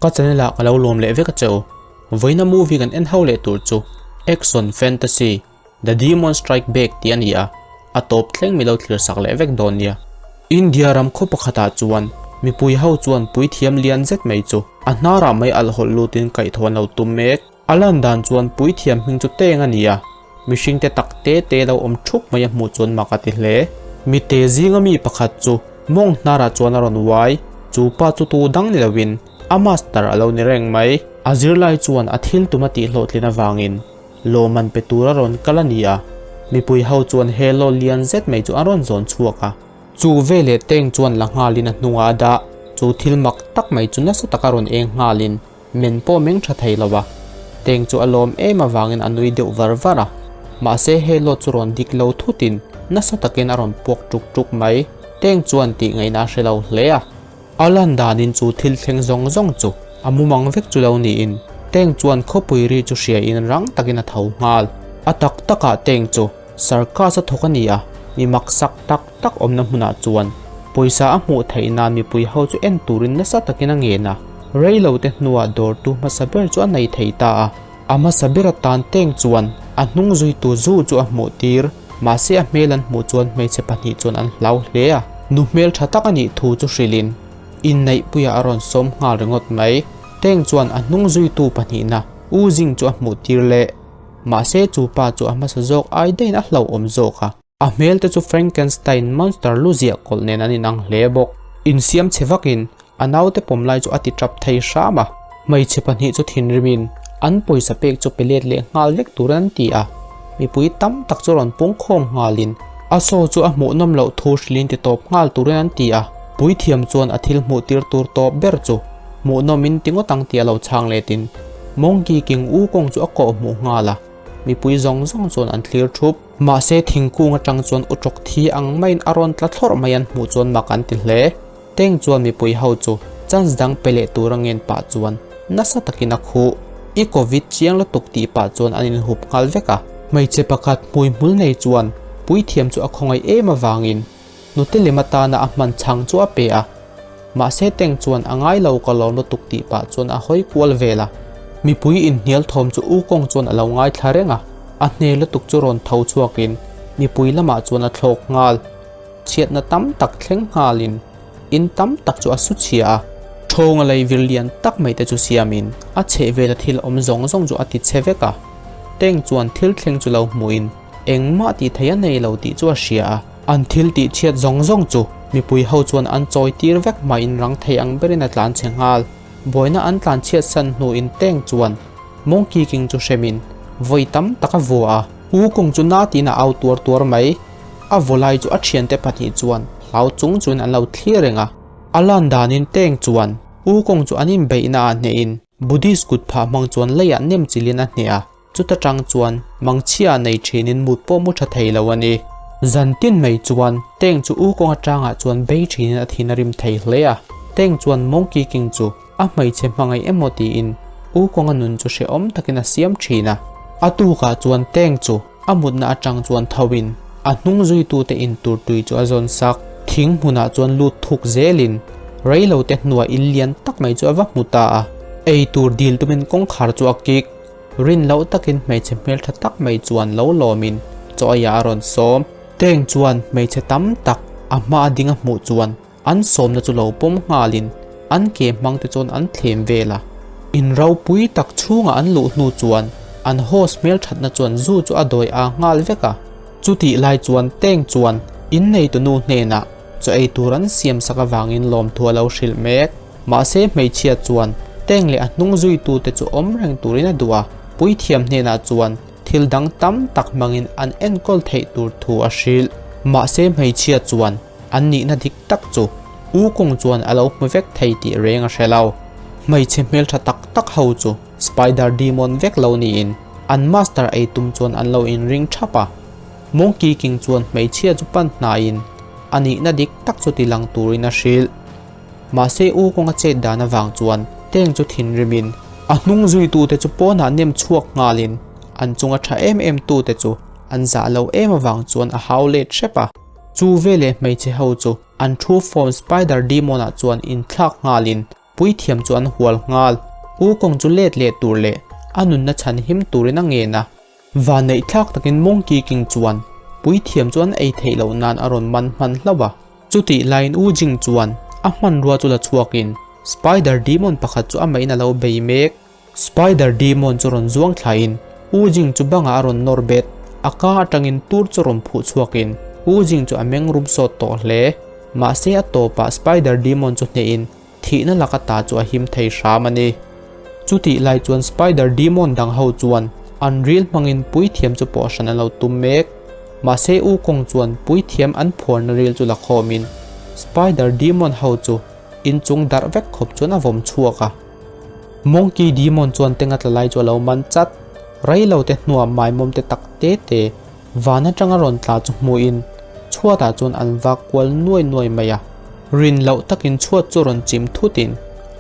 Ka channel ah ka lo lawm leh vek a che u. Vawiina movie kan en ho leh tur chu Action Fantasy The Demon Strike Back tih a ni a, a tawp thleng mi lo thlir sak leh vek dawn nia. India ram khaw pakhatah chuan mipui ho chuan puithiam lian zet mai chu a hnarah mai alh hawlh lutin kaihthawh an lo tum mek. A lan dan chuan puithiam hming chu teng a ni a, mihring te tak te te lo awm thup mai a hmuh chuan mak a ti hle. Mite zinga mi pakhat chu mawng hnarah chuan a rawn uai, chu pa chu tu dang ni loin a master a lo ni reng mai. A zirlai chuan a thil tum a tih hlawhtlin avangin lawmman pe tur a rawn kal a ni a, mipui ho chuan he law lian zet mai chu an rawn zawn chhuak a. Chu veleh teng chuan la nghalin a hnungah a dah, chu thil mak tak mai chu nasa taka rawn eng nghalin Men pawh meng tha thei lo a, Teng chu a lawm em avangin a nui deuh var var a. Mahse he lawt chu rawn dik lo thutin nasa takin a rawn puak tuk tuk mai. Teng chuan tih ngaihna a hre lo hle a. A lan danin chu thil thleng zawng zawng chu a mumang vek chu lo niin Teng chuan khawpui ri chu hriain rang takin a tho nghal. A tak takah Teng chu Circus a thawk a ni a, mi maksak tak tak awmna hmunah chuan pawisa a hmuh theih nan mipui ho chu en turin nasa takin a ngen a, rei lo te hnuah dawrtu hmasa ber chu a nei thei ta a. A hmasa ber atan teng chuan a hnung zuitu zu chu a hmuh tir, mahse a hmel an hmuh chuan hmeichhe pahnih chuan an hlau hle a, nu hmel tha tak a nih thu chu hrilhin inneihpuiah a rawn sawm nghal ringawt mai. Teng chuan a hnung zuitu pahnihna U Zing chu a hmuh tir leh. Mahse chu pa chu a hmasa zawk ai daihin a hlauhawm zawk a. A hmel te chu Frankenstein monster lu ziah kawlh nen an inang hle bawk. Insiam chhe vakin a naute pawm lai chu a ti tap thei hram a. Hmeichhe pahnih chu thinrimin an pawisa pek chu pe let leh nghal vek tur an ti a. Mipui tam tak chu rawn pung khawm nghalin a saw chu a hmuhnawm loh thu hrilhin ti tawp nghal turin an ti a. Puithiam chuan a thil hmuh tir tur tawp ber chu hmuhnawmin ti ngawt ang tih a lo chhang letin Monkey King u kawng chu a kawh hmuh nghal a, mipui zawng zawng chuan an thlir thup. Mahse thingkung atang chuan utawk thi ang maiin a rawn tla thlawrh mai an hmuh chuan mak an ti hle. Teng chuan mipui ho chu chance dang pe leh tur a ngen pah chuan nasa takin a khuh. I covid chiang lutuk tih pah chuan an inhup nghal vek a. Hmeichhe pakhat hmuihmul nei chuan puithiam chu a khawngaih em avangin Nute lem atana a hman chhang chu a pe a, mahse Teng chuan a ngai lo ka lawm lutuk tih pah chuan a hawi kual vel a. Mipui inhnial thawm chu U Kawng chuan a lo ngaithla reng a, a hne lutuk chu rawn tho chhuakin mipui lamah chuan a thlawk nghal. Chhiatna tam tak thleng nghalin in tam tak chu a su chhia a, thawnga lei vir lian tak mai te chu siamin a chhehvela thil awm zawng zawng chu a ti chhe vek a. Teng chuan thil thleng chu lo hmuhin engmah tih theih a nei lo tih chu a hria a. An thil tih chhiat zawng zawng chu mipui ho chuan an chawi tir vek hmain rang thei ang berin a tlan chhe nghal. Buaina an tlan chhiat san hnuin Teng chuan Monkey King chu hremin vawi tam tak a vua a. U Kung chu na tiin a au tuar tuar mai. A vaw lai chu a thiante pahnih chuan hlau chung chuin an lo thlir reng a. A lan danin Teng chuan U Kung chu an inbeihna ah hnehin Buddhist kut phah hmang chuan leiah nem chilhin a hneh a. Chuta tang chuan mangchhia nei thinin mut pawh mu tha thei lo a ni. Zan tin mai chuan Teng chu U kawng atangah chuan bei thinin a thin a rim thei hle a. Teng chuan Monkey King chu a hmeichhe hmangaih emaw tiin U kawnga nun chu hrehawm takin a siam thin a. A tukah chuan Teng chu a mutna atang chuan thoin a hnung zuitute in tur tui chu a zawn sak. Thing hmunah chuan lut thuk zelin reilote hnuah in lian tak mai chu a va hmu ta a. Ei tur dil tumin kawngkhar chu a kik. Rin loh takin hmeichhe hmeltha tak mai chuan lo lawmin chaw aiah a rawn sawm. Teng chuan hmeichhe tam tak a hma a ding a hmuh chuan an sawmna chu lo pawm nghalin an ke hmang te chuan an thlem vel a. In ropui tak chhungah an luh hnu chuan an host hmelthatna chuan zu chu a dawi a nghal vek a. Chutih lai chuan Teng chuan inneitunu hnenah chaw ei tur an siam sak avangin lawmthu a lo hrilh mek. Mahse hmeichhia chuan Teng leh a hnung zuitute chu awm reng turin a duh a, puithiam hnenah chuan thil dang tam tak hmangin an enkawl theih tur thu a hrilh. Mahse hmeichhia chuan an nihna dik tak chu U Kung chuan a lo hmu vek thei tih reng a hre lo. Hmeichhe hmeltha tak tak ho chu Spider Demon vek lo niin an master ei tum chuan an lo inring thap a. Monkey King chuan hmeichhia chu pan hnaiin a nihna dik tak chu tilang turin a hrilh. Mahse U kawnga chet dan avang chuan Teng chu thinrimin a hnung zuitute chu pawnah nem chhuak nghalin an chunga tha em em tute chu an zah lo em avang chuan a hau let hrep a. Chu veleh hmeichhe ho chu an thu form Spider Demon ah chuan inthlak nghalin. Puithiam chu an hual nghal. Wukong chu let leh tur leh a nunna chhan him turin a ngen a. Vanneih thlak takin Monkey King chuan puithiam chu an ei theih loh nan a rawn man hman hlauh a. Chutih laiin Wu Jing chuan a hmanrua chu la chhuakin Spider Demon pakhat chu amahin a lo bei mek. Spider Demon chu rawn zuang thlain Wu Jing chu bangah a rawn nawr bet. A ka atangin tur chu rawn phuh chhuakin Wu Jing chu a meng rum sawt tawh hle. Mahse a tawpah Spider Demon chu hnehin thihna laka ta chu a him thei hram a ni. Chutih lai chuan Spider Demon dang ho chuan an ril hmangin puithiam chu pawh hran an lo tum mek. Mahse Wukong chuan puithiam an phuarna ril chu la khawmin Spider Demon ho chu inchung darh vek khawp chuan a vawm chhuak a. Monkey Demon chuan tenga tla lai chu a lo man chat. Rei lo te hnuah maimawm te tak te te van atanga rawn tla chu hmuhin chhuatah chuan an vak kual nuai nuai mai a. Rin loh takin chhuat chu rawn chim thutin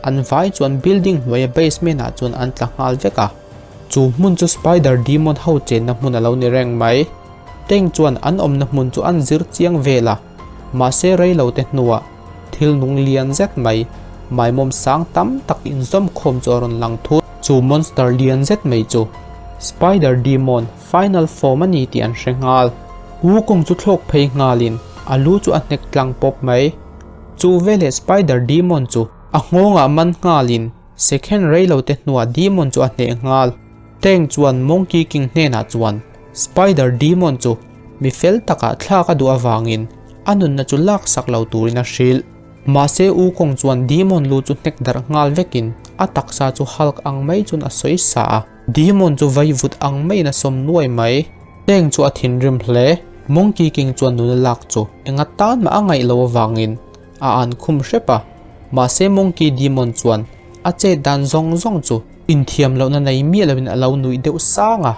an vai chuan building hnuaia basement ah chuan an tla nghal vek a. Chu hmun chu Spider Demon ho chenna hmun a lo ni reng mai. Teng chuan an awmna hmun chu an zir chiang vel a, mahse rei lo te hnuah thil nung lian zet mai, maimawm sang tam tak inzawm khawm chu a rawn lang thut. Chu monster lian zet mai chu Spider Demon final form a ni tih an hre nghal. Wukong chu thlawk phei nghalin a lu chu a hnek tlang pawp mai. Chu veleh Spider Demon chu a nghawngah man nghalin second rei lo te hnuah Demon chu a hneh nghal. Teng chuan Monkey King hnenah chuan Spider Demon chu mi fel takah thlak a duh avangin a nunna chu laksak lo turin a hrilh. Mahse Wukong chuan Demon lu chu hnek darh nghal vekin a taksa chu Hulk ang mai chuan a sawi sa a. Demon chu vaivut ang maiin a sawm nuai mai. Teng chu a thinrim hle. Monkey King chuan nuna lak chu enga tan mah a ngaih loh avangin a an khum hrep a. Mahse Monkey Demon chuan a chet dan zawng zawng chu inthiam lohna nei miah loin a lo nuih deuh sang a.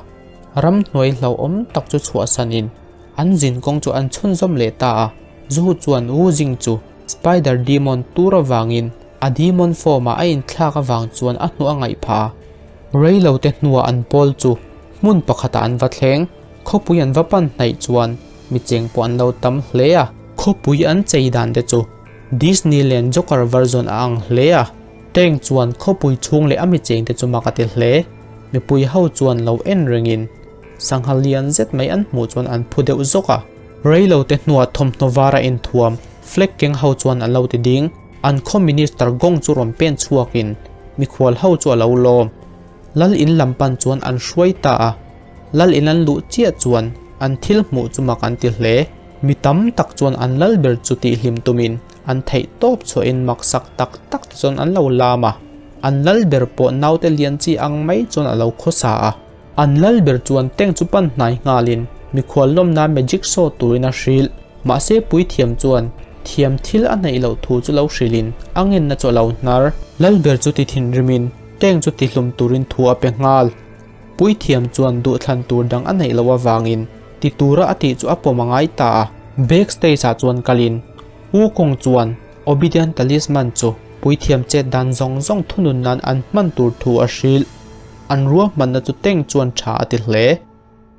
Ramhnuai hlauhawm tak chu chhuahsanin an zin kawng chu an chhunzawm leh ta a. Zu chuan Wu Jing chu Spider Demon tur avangin a demon form ah a inthlak avang chuan a hnuh a ngaih phah a. Rei lo te hnuah an pawl chu hmun pakhatah an va thleng. Khawpui an va pan hnaih chuan mi cheng pawh an lo tam hle a. Khawpui an chei dan te chu Disneyland Joker version a ang hle a. Tank chuan khawpui chhung leh a mi cheng te chu mak a ti hle. Mipui ho chuan lo en rengin sangha lian zet mai an hmuh chuan an phu deuh zawk a. Rei lo te hnuah thawmhnaw var a inthuam flag keng ho chuan an lo ti ding. An khaw minister gawng chu rawn pen chhuakin mikhual ho chu a lo lawm. Lal in lam pan chuan an hruai ta a, lal in an luh chiah chuan an thil hmuh chu mak an ti hle. Mi tam tak chuan an lal ber chu tihhlim tumin an theih tawp chhuahin maksak tak tak te chuan an lo lam a, an lal ber pawh naute lian chi ang mai chuan a lo khawsa a. An lal ber chuan tank chu pan hnai nghalin mikhual lawmna magic show turin a hrilh. Mahse puithiam chuan thiam thil a hnaih loh thu chu lo hrilhin a ngenna chu a lo hnar. Lal ber chu ti thinrimin tank chu tihlum turin thu a pe nghal. Puithiam chuan duhthlan tur dang a neih loh avangin ti tura a tih chu a pawm a ngai ta a. Backstage ah chuan kalin Wukong chuan Obedient Talisman chu puithiam chet dan zawng zawng thunun nan an hman tur thu a hrilh. An ruahmanna chu Teng chuan tha a ti hle.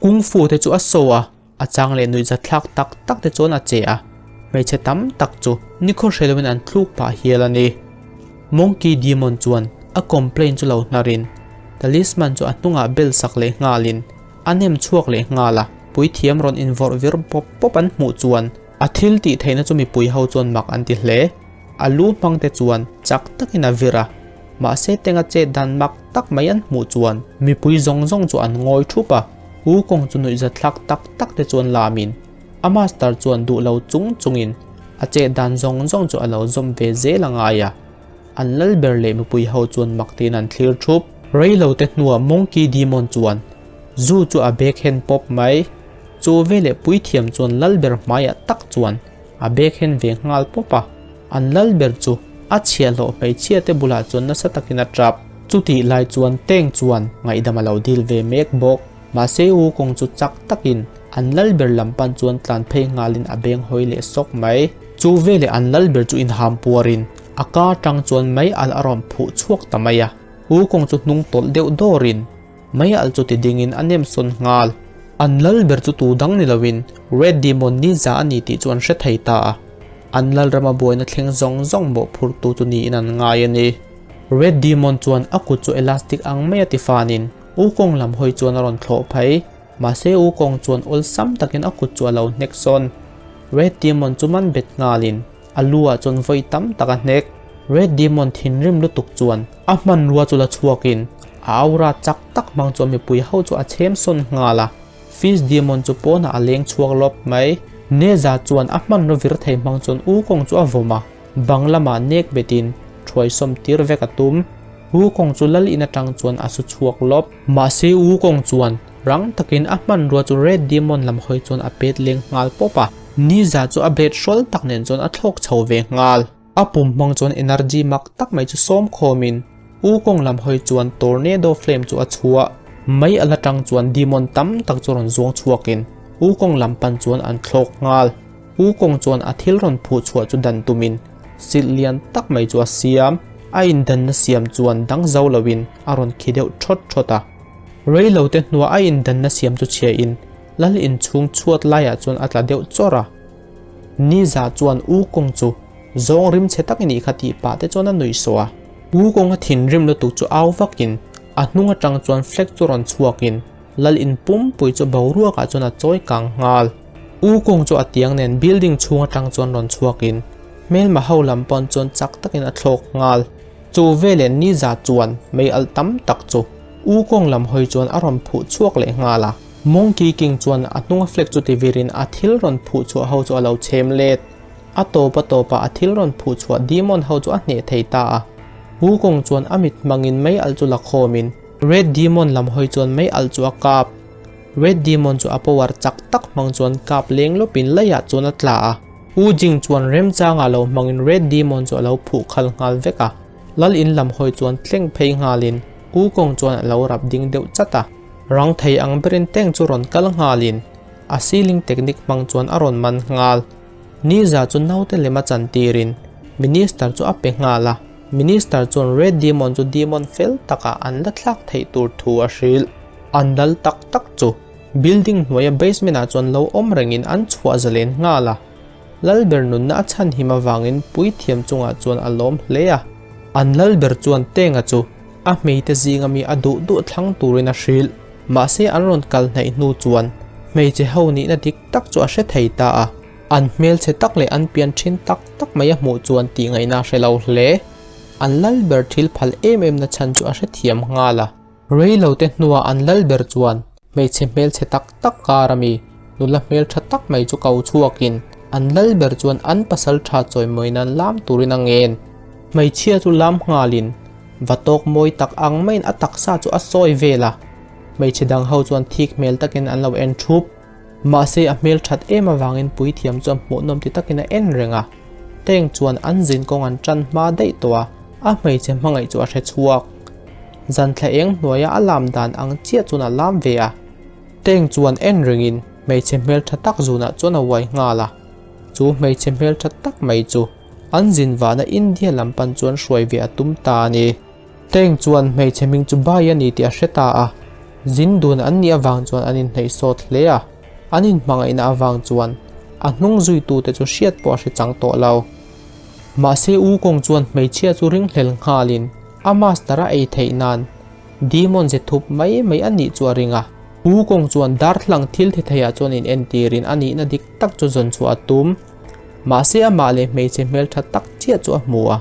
Kung Fu te chu a so a, a chang leh nuihzatthlak tak tak te chuan a che a, hmeichhe tam tak chu nikhaw hre loin an thluk pah hial a ni. Monkey Demon chuan a complain chu lo hnarin Talisman chu a hnungah bel sak leh nghalin a nem chhuak leh nghal a, puithiam rawn invawrh vir pawp pawp an hmuh chuan a thil tih theihna chu mipui ho chuan mak an ti hle. A lu hmang te chuan chak takin a vir a, mahse tenga chet dan mak tak mai an hmuh chuan mipui zawng zawng chu an ngawi thup a, Wukong chu nuihzathlak tak tak te chuan lamin a master chuan duh lo chung chungin a chet dan zawng zawng chu a lo zawm ve zel a ngai a, an lal ber leh mipui ho chuan mak tiin an thlir thup. Rei lo te hnuah Monkey Demon chuan zu chu a bag hen pawp mai, chu veleh puithiam chuan lal ber hmaiah tak chuan A bag hen ve nghal pawp a, an lal ber chu a chhiahhlawh hmeichhia te bulah chuan nasa takin a tap. Chutih lai chuan Teng chuan ngaihdam a lo dil ve mek bawk. Mahse Wukong chu chak takin an lal ber lam pan chuan tlan phei nghalin a beng hawi leh sawk mai. Chu veleh an lal ber chu inham puarin a ka atang chuan mei al a rawn phuh chhuak ta mai a. Wukong chu hnung tawlh deuh dawrin Mei alh chu ti dingin a nem sawn nghal. An lal ber chu tu dang ni loin Red Demon Ninja a ni tih chu an hre thei ta a. An lal rama buaina thleng zawng zawng mawhphurtu chu niin an ngai a ni. Red Demon chuan a kut chu elastic ang maia tifanin Wukong lam hawi chuan a rawn thlawh phei. Mahse Wukong chuan awlsam takin a kut chu a lo hnek sawn. Red Demon chu man bet nghalin a lu ah chuan vawi tam tak a hnek. Red Demon thinrim lutuk chuan a hmanrua chu la chhuakin a aura chak tak hmang chuan mipui ho chu a chhem sawn nghal a. Fist Demon chu pawnah a leng chhuak lawp mai. Neza chuan a hmanraw vir thei hmang chuan Wukong chu a vawm a, bang lamah nek betin thuai sawm tir vek a tum. Wukong chu lal in atang chuan a su chhuak lawp. Mahse Wukong chuan rang takin a hmanrua chu Red Demon lam hawi chuan a pet leng nghal pawp a. Niza chu a blade hrawl tak nen chuan a thlawk chho ve nghal. A pum hmang chuan energy mak tak mai chu sawm khawmin Wukong lam hawi chuan Tornado Flame chu a chhuah. Mei a la tang chuan demon tam tak chu rawn zuang chhuakin Wukong lam pan chuan an thlawk nghal. Wukong chuan a thil rawn phuh chhuah chu dan tumin silh lian tak mai chu a siam. A indanna siam chuan dang zo loin a rawn khi deuh thawt thawt a. Rei lo te hnuah a indanna siam chu chhiain lal inchhung chhuat laiah chuan a tla deuh chawrh a. Niza chuan Wukong chu zawng rim chhe tak i nih kha tih pah te chuan a nuih sawh a. Wukong a thinrim lutuk chu au vakin a hnung atang chuan flag chu rawn chhuakin lal in pumpui chu boruakah chuan a chawi kang nghal. Wukong chu a tiang nen building chhung atang chuan rawn chhuakin hmelma ho lam pawn chuan chak takin a thlawk nghal. Chu veleh Niza chuan mei alh tam tak chu Wukong lam hawi chuan a rawn phuh chhuak leh nghal a. Monkey King chuan a hnunga flag chu ti virin a thil rawn phuh chhuah ho chu a lo chhem let. A tawp a tawpah a thil rawn phuh chhuah demon ho chu a hneh thei ta a. Wukong chuan a mit hmangin mei alh chu la khawmin Red Demon lam hawi chuan mei alh chu a kap. Red Demon chu a power chak tak hmang chuan kap leng lawpin leiah chuan a tla a. Wu Jing chuan remchangah lo hmangin Red Demon chu a lo phuh khal nghal vek a. Lal in lam hawi chuan tleng phei nghalin Wukong chuan a lo rap ding deuh chat a. Rang thei ang berin tank chu rawn kal nghalin a sealing technique hmang chuan a rawn man nghal. Niza chu naute lem a chan tirin Minister chu a pe nghal a, Minister chuan Red Demon chu demon fel takah an la thlak theih tur thu a hrilh. An lal tak tak chu building hnuaia basement ah chuan lo awm rengin an chhuah zalen nghal a. Lalber nunna a chhan him avangin puithiam chungah chuan a lawm hle a. An lalber chuan Tenga chu a hmeite zinga mi a duh duh thlang turin a hrilh. Mahse an rawn kal hnaih hnu chuan hmeichhe ho nihna dik tak chu a hre thei ta a. An hmelchhe tak leh an pian thin tak tak mai a hmuh chuan tih ngaihna a hre lo hle. An lalber thil phal em em na chhan chu a hrethiam nghal a. Rei lo te hnuah an lalber chuan hmeichhe hmelchhe tak tak kar a mi nula hmeltha tak mai chu ko chhuakin an lalber chuan an pasal tha chawimawi nan lam turin a ngen. Hmeichhia chu lam nghalin va tawk mawi tak ang maiin a taksa chu a sawi vel a, hmeichhe dang ho chuan thik hmel takin an lo en thup. Mahse a hmel that em avangin puithiam chuan hmuhnawm ti takin a en reng a, tank chuan an zin kawng an tan hma daih tawh a, a hmeichhe hmangaih chu a hre chhuak. Zan thla eng hnuaia a lam dan ang chiah chuan a lam ve a, tank chuan en rengin hmeichhe hmeltha tak zunah chuan a uai nghal a, chu hmeichhe hmeltha tak mai chu an zin vahna India lam pan chuan hruai ve a tum ta a ni. Tank chuan hmeichhe hming chu Bai a ni tih a hre ta a, zin dun an nih avang chuan an inhnaih sawt hle a, an inhmangaihna avang chuan a hnung zuitute chu hriat pawh a hre chang tawh lo. Mahse Wukong chuan hmeichhia chu ringhlel nghalin a master a ei theih nan demon ze thup mai mai a nih chu a ring a. Wukong chuan darthlang thil thi theiah chuan in entirin a nihna dik tak chu zawn chhuah a tum. Mahse amah leh hmeichhe hmeltha tak chiah chu a hmu a.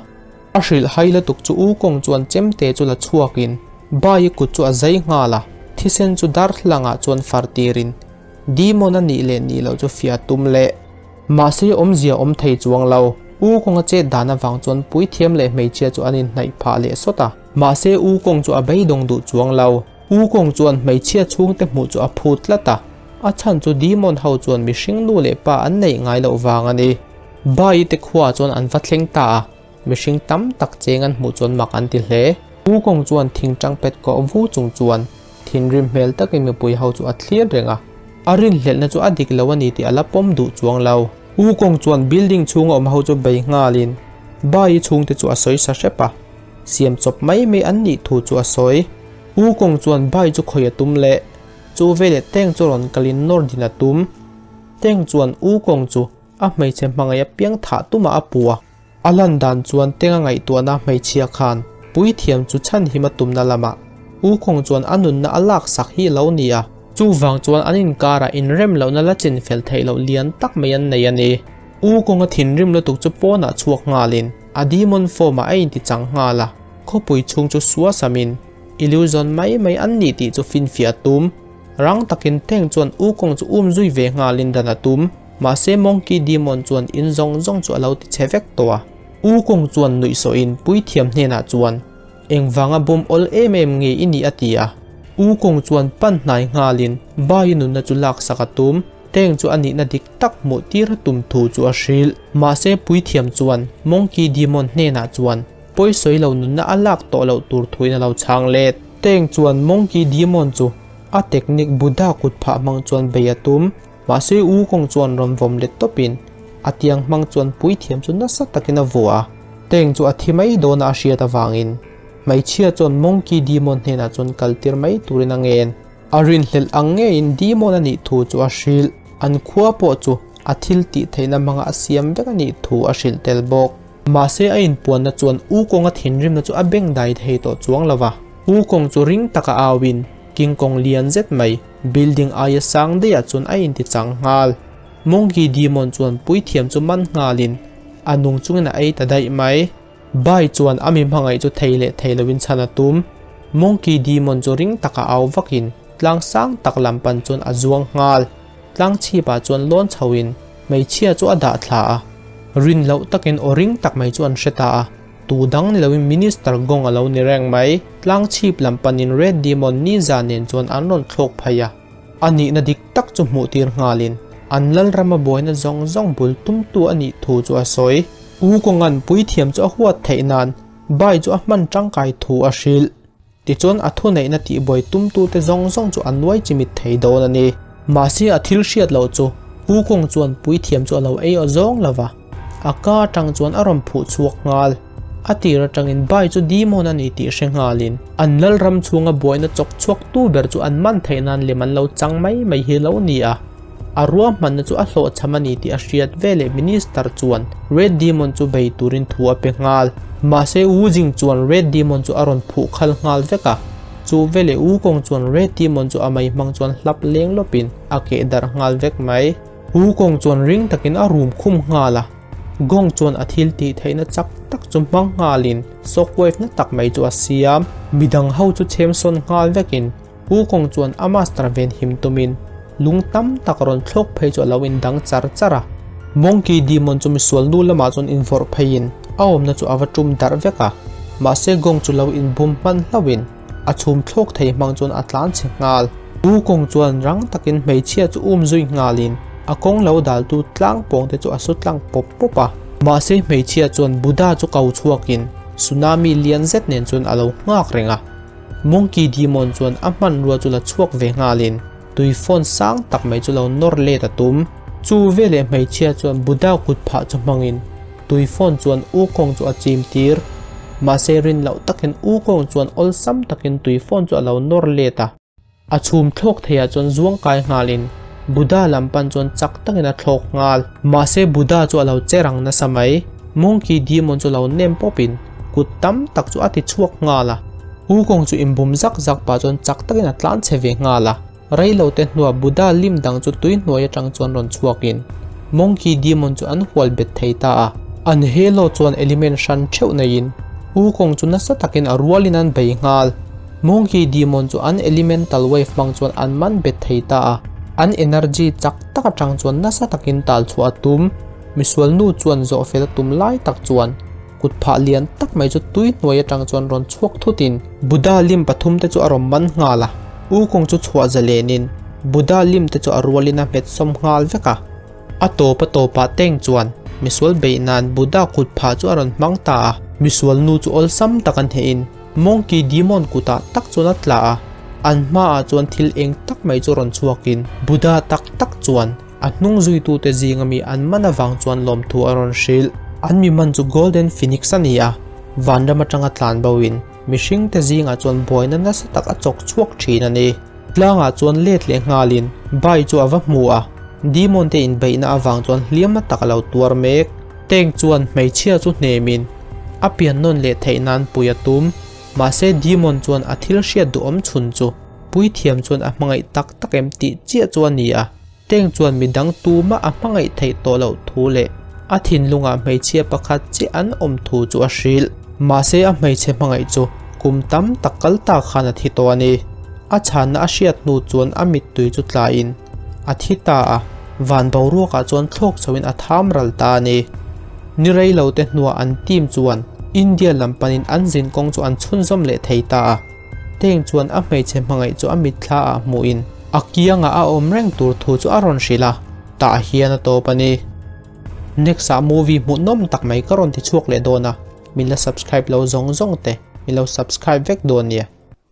A hrilh hai lutuk chu Wukong chuan chemte chu la chhuakin Bai-i kut chu a zai nghal a, thisen chu darthlalangah chuan far tirin Demon a nih leh nih loh chu fiah tum leh. Mahse awmzia awm thei chuang lo, Wukong a chet dan avang chuan puithiam leh hmeichhia chu an inhnaih phah leh sawt a. Mahse Wukong chu a beidawng duh chuang lo, Wukong chuan hmeichhia chhungte hmuh chu a phut tlat a, a chhan chu Demon ho chuan mihring nu leh pa an neih ngai loh vang a ni. Bai-i te khuaah chuan an va thleng ta a. Mihring tam tak cheng an hmuh chuan mak an ti hle. Wukong chuan thingtang pet kawh vu chung chuan thinrim hmel takin mipui ho chu a thlir reng a. A rinhlelhna chu a dik lo a ni tih a la pawm duh chuang lo. Wukong chuan building chhunga awm ho chu bei nghalin Bai-i chhungte chu a sawi sa hrep a, siam chawp mai mai an nih thu chu a sawi. Wukong chuan Bai chu khawi a tum leh chu veleh tank chu rawn kalin nawr din a tum. Tank chuan Wukong chu a hmeichhe hmangaih apiang thah tumah a pu a. A lan dan chuan Tenga ngaihtuahna hmeichhia khan Puithiam chu chhanhim a tumna lamah Wukong chuan a nunna a laksak hi a lo ni a. Chuvang chuan an inkarah inrem lohna la chinfel theih loh lian tak mai an nei a ni. Wukong a thinrim lutuk chu pawnah chhuak nghalin a demon form-ah a intichang nghal a, khawpui chhung chu suasamin illusion mai mai an nih tih chu finfiah a tum. Rang takin Teng chuan Wukong chu um zui ve nghalin dan a tum. Mahse Monkey Demon chuan in zawng zawng chu a lo ti chhe vek tawh a. Wukong chuan nuihsawhin puithiam hnenah chuan Engvanga bawm awl em em nge i nih a ti a. Wukong chuan pan hnai nghalin Bai nunna chu laksak a tum. Teng chu a nihna dik tak hmuh tir a tum thu chu a hrilh. Mahse puithiam chuan Monkey Demon hnenah chuan pawisawi lo nunna a lak tawh loh tur thuin a lo chhang let. Teng chuan Monkey Demon chu a technique Buddha kut phah hmang chuan bei a tum. Mahse Wukong chuan rawn vawm let tawpin a tiang hmang chuan puithiam chu nasa takin a vua a. Teng chu a thi mai dawna a hriat avangin hmeichhia chuan Monkey Demon hnenah chuan kaltir mai turin a ngen. A rinhlelh ang ngeiin Demon a nih thu chu a hrilh. An khua pawh chu a thil tih theihna hmanga a siam vek a nih thu a hrilh tel bawk. Mahse a inpuanna chuan Wukong a thinrimna chu a beng dai thei tawh chuang lo va. Wukong chu ring taka auin King Kong lian zet mai building aia sang daihah chuan a inti chang nghal. Monkey Demon chuan puithiam chu man nghalin a nung chungin a ei ta daih mai. Bai chuan a mi hmangaih chu thei leh thei loin chhan a tum. Monkey Demon chu ring taka au vakin tlang sang tak lam pan chuan a zuang nghal. Tlang chhipah chuan lawn chhoin hmeichhia chu a dah thla a. Rin loh takin aw ring tak mai chu an hre ta a. Tu dang ni loin Minister Gong a lo ni reng mai. Tlang chhip lam panin Red Demon Niza nen chuan an rawn thlawk phei a. A nihna dik tak chu hmuh tir nghalin an lalrama buaina zawng zawng bul tumtu a nih thu chu a sawi. U Kawnga'n puithiam chu a huat theih nan Bai chu a hman tangkai thu a hrilh. Tichuan a thuneihna tihbuai tumtute zawng zawng chu a nuai chimit thei dawn a ni. Mahse a thil hriat loh chu U Kawng chuan puithiam chu a lo ei aw zawng lo va, a ka atang chuan a rawn phuh chhuak nghal. A tir atangin Bai chu demon a ni tih hre nghalin an lalram chhunga buaina chawk chhuak tu ber chu an man theih nan lem an lo chang mai mai hi lo ni a. A ruahmanna chu a hlawhchham a ni tih a hriat veleh Minister chuan Red Demon chu bei turin thu a pe nghal. Mahse Wu Jing chuan Red Demon chu a rawn phuh khal nghal vek a. Chu veleh Wu Kong chuan Red Demon chu a mei hmang chuan hlap leng lawpin a keh darh nghal vek mai. Wu Kong chuan ring takin a rum khum nghal a. Gong chuan a thil tih theihna chak tak chu hmang nghalin shockwave na tak mai chu a siam. Midang ho chu chhem sawn nghal vekin Wu Kong chuan a master ven him tumin lung tam tak rawn thlawk phei chu a lo indang char char a. Monkey Demon chu misual nu lamah chuan invawrh pheiin a awmna chu a va tum darh vek a, mahse Gong chu lo inbum hman hlauhin a chhum thlawk thei hmang chuan a tlan chhe nghal. Wu Kong chuan rang takin hmeichhia chu um zui nghalin a kawng lo daltu tlang pawng te chu a su tlang pawp pawp a. Mahse hmeichhia chuan Buddha chu ko chhuakin tsunami lian zet nen chuan a lo nghak reng a. Monkey Demon chuan a hmanrua chu la chhuak ve nghalin tui phone sang tak mai chu lo nawr let a tum. Chu veleh hmeichhia chuan Buddha kut phah chu hmangin tui phone chuan Wukong chu a chim tir. Mahse rin loh takin Wukong chuan awlsam takin tui phone chu a lo nawr let a. A chhum thlawk theiah chuan zuang kai nghalin Buddha lam pan chuan chak takin a thlawk nghal. Mahse Buddha chu a lo che rang nasa mai. Monkey Demon chu lo nem pawpin kut tam tak chu a ti chhuak nghal a. Wukong chu inbum zak zak pah chuan chak takin a tlan chhe ve nghal a. Reilote hnuah Buddha lim dang chu tui hnuai atang chuan rawn chhuakin Monkey Demon chu an hual bet thei ta a. An helo chuan element hran theuh neiin Wukong chu nasa takin a rualin an bei nghal. Monkey Demon chu an elemental wave hmang chuan an man bet thei ta a, an energy chak tak atang chuan nasa takin tal chhuah a tum. Misual nu chuan zawh fel a tum lai tak chuan kut phah lian tak mai chu tui hnuai atang chuan rawn chhuak thutin Buddha lim pathum te chu a rawn man nghal a, Wukong chu chhuah zalenin Buddha lim te chu a rualin a hmet sawm nghal vek a. A tawp a tawpah Teng chuan misual beih nan Buddha kut phah chu a rawn hmang ta a, misual nu chu awlsam tak an hehin Monkey Demon kutah tak chuan a tla a, an hmaah chuan thil eng tak mai chu rawn chhuakin Buddha tak tak chuan a hnung zuitute zinga mi an man avang chuan lawmthu a rawn hrilh. An mi man chu Golden Phoenix a ni a, vanram atanga tlan boin mihringte zingah chuan buaina nasa tak a chawk chhuak thin a ni. Tlangah chuan let leh nghalin Bai chu a va hmu a, Demon te inbeihna avang chuan hliamna tak a lo tuar mek. Tank chuan hmeichhia chu hnemin. A pian nawn leh theih nan pui a tum. Mahse Demon chuan a thil hriat duhawm chhun chu puithiam chuan a hmangaih tak tak em tih chiah chu a ni a. Teng chuan midang tumah a hmangaih theih tawh loh thu leh a thinlungah hmeichhia pakhat chiah an awm thu chu a hrilh. Mahse a hmeichhe hmangaih chu kum tam tak kal ta khan a thi tawh a ni. A chhanna a hriat hnu chuan a mittui chu tlaiin a thi ta a, van boruakah chuan thlawk chhoin a tham ral ta a ni. Ni rei lo te hnuah an team chuan India lam panin an zinkawng chu an chhunzawm leh thei ta a. Teng chuan a hmeichhe hmangaih chu a mitthla ah hmuhin a kiangah a awm reng tur thu chu a rawn hrilh a, tah hian a tawp a ni. Next ah movie hmuhnawm tak mai ka rawn ti chhuak leh dawn a, min la subscribe lo zawng zawng te min lo subscribe vek dawn nia.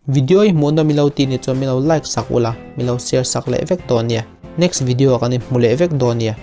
Video hi hmuhnawm i lo tih ni chuan min lo like sak ula, min lo share sak leh vek dawn nia. Next video ah kan inhmu leh vek dawn nia.